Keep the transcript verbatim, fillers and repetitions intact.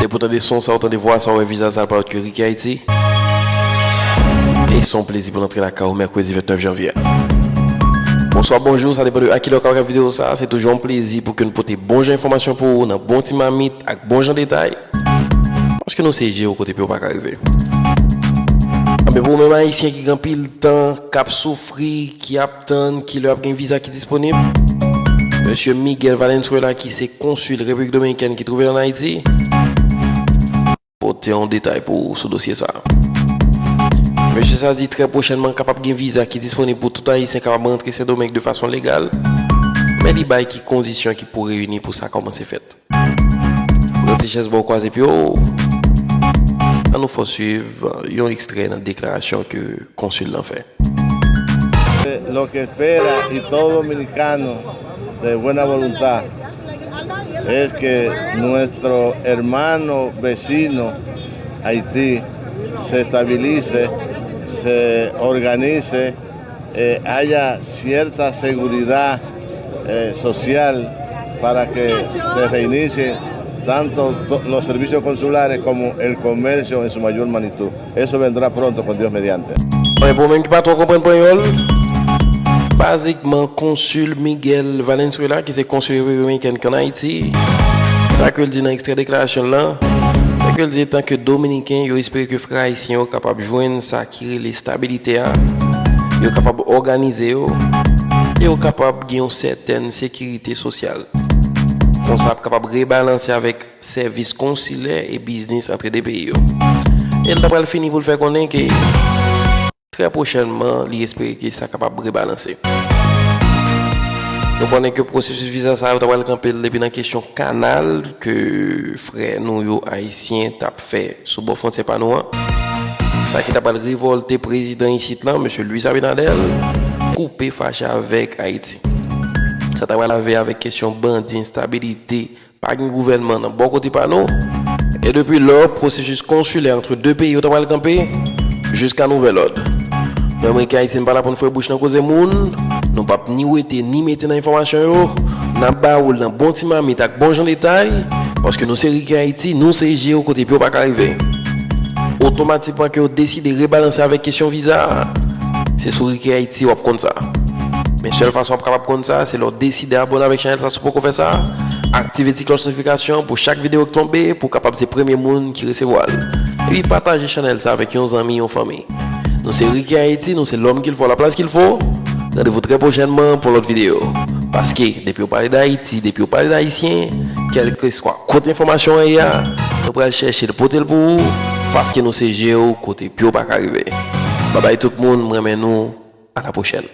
Pou tande son sa, ou tande vwa sa, ou wè vizaj sa, l pa lòt ke Ricky Haiti. E se yon plezi pou n antre lakay ou mèkredi vennèf janvye a. Bonswa, bonjou, sa depann de a kilè w ka gade videyo sa. Se toujou yon plezi pou ke n pote bon jan enfòmasyon pou ou nan bon ti mamit ak bon jan detay. Paske nou se je w kote pye w pa ka rive. Anben, pou ou menm Ayisyen ki gen anpil tan, k ap soufri, ki ap tann kilè ap gen viza ki disponib, Mesye Miguel Valenzuela, ki se konsil Repiblik Dominikèn ki twouve l ann Ayiti, pote yon detay pou ou sou dosye sa a. Mesye sa di trè pwochènman kapab gen viza ki disponib pou tout Ayisyen kapab rantre Sendomeng de fason legal, men li bay ki kondisyon ki pou reyini pou sa kòmanse fèt. Pran ti chèz ba w kwaze pye w. Ann nou fè w swiv yon ekstrè nan deklarasyon ke konsil lan fè. Lo que espera y todo dominicano de buena voluntad es que nuestro hermano vecino Haití se estabilice, se organice, eh, haya cierta seguridad eh, social para que se reinicien tanto to- los servicios consulares como el comercio en su mayor magnitud. Eso vendrá pronto con Dios mediante. Anben, pou ou menm ki pa twò konprann panyòl, bazikman konsil Miguel Valenzuela, ki se konsil Repiblik Dominikèn ki ann Ayiti, sa ke l di nan ekstrè deklarasyon l lan, se ke l di etan ke Dominiken, yo espere ke frè Ayisyen yo kapab jwenn sa ki rele estabilite a, yo kapab òganize yo, e yo kapab gen yon sètèn sekirite sosyal. Konsa ap kapab rebalanse avèk sèvis konsilè e biznis antre de peyi yo. E l ta pral fini pou l fè konnen ke trè pwochènman, li espere ke sa kapab rebalanse. Nou konnen ke pwosesis viza sa yo ta pral kanpe l depi nan kesyon kanal ke frè nou yo Ayisyen t ap fè sou bò fwontyè pa nou an. Sa ki ta pral revòlte prezidan isit lan, Mesye Luis Abinader, koupe fache avèk Ayiti. Sa ta pral lave avèk kesyon bandi, enstabilite, pa gen gouvènman nan bò kote pa nou. E depi lò, pwosesis konsilè antre de peyi yo ta pral kanpe jiska nouvèl òd. Nou menm Ricky Haiti, n pa la pou n fouye bouch nan koze moun. Nou p ap ni wete ni mete nan enfòmasyon yo. N ap ba ou l nan bon ti mamit ak bon jan detay. Paske nou se Ricky Haiti, nou se je w kote pye w pa ka rive. Otomatikman ke yo deside rebalanse avèk kesyon viza a, se sou Ricky Haiti w ap konn sa. Men sèl fason w ap kapab konn sa, se lè w deside abòne avèk chanèl sa si w poko fè sa. Aktive ti klòch notifikasyon pou chak videyo k tonbe pou w kapab se premye moun ki resevwa l. Epi pataje chanèl sa avèk yon zanmi, yon fanmi. Nou se Ricky Haiti, nou se l'homme qu'il faut à la place qu'il faut. Randevou trè pwochènman pou lòt videyo. Paske, depi w pale d Ayiti, depi w pale d Ayisyen, kèlkeswa kote enfòmasyon an ye a, nou pral chèche l pote l pou ou, paske nou se je w kote pye w pa ka rive. Babay tout moun, m renmen nou, a la pwochèn.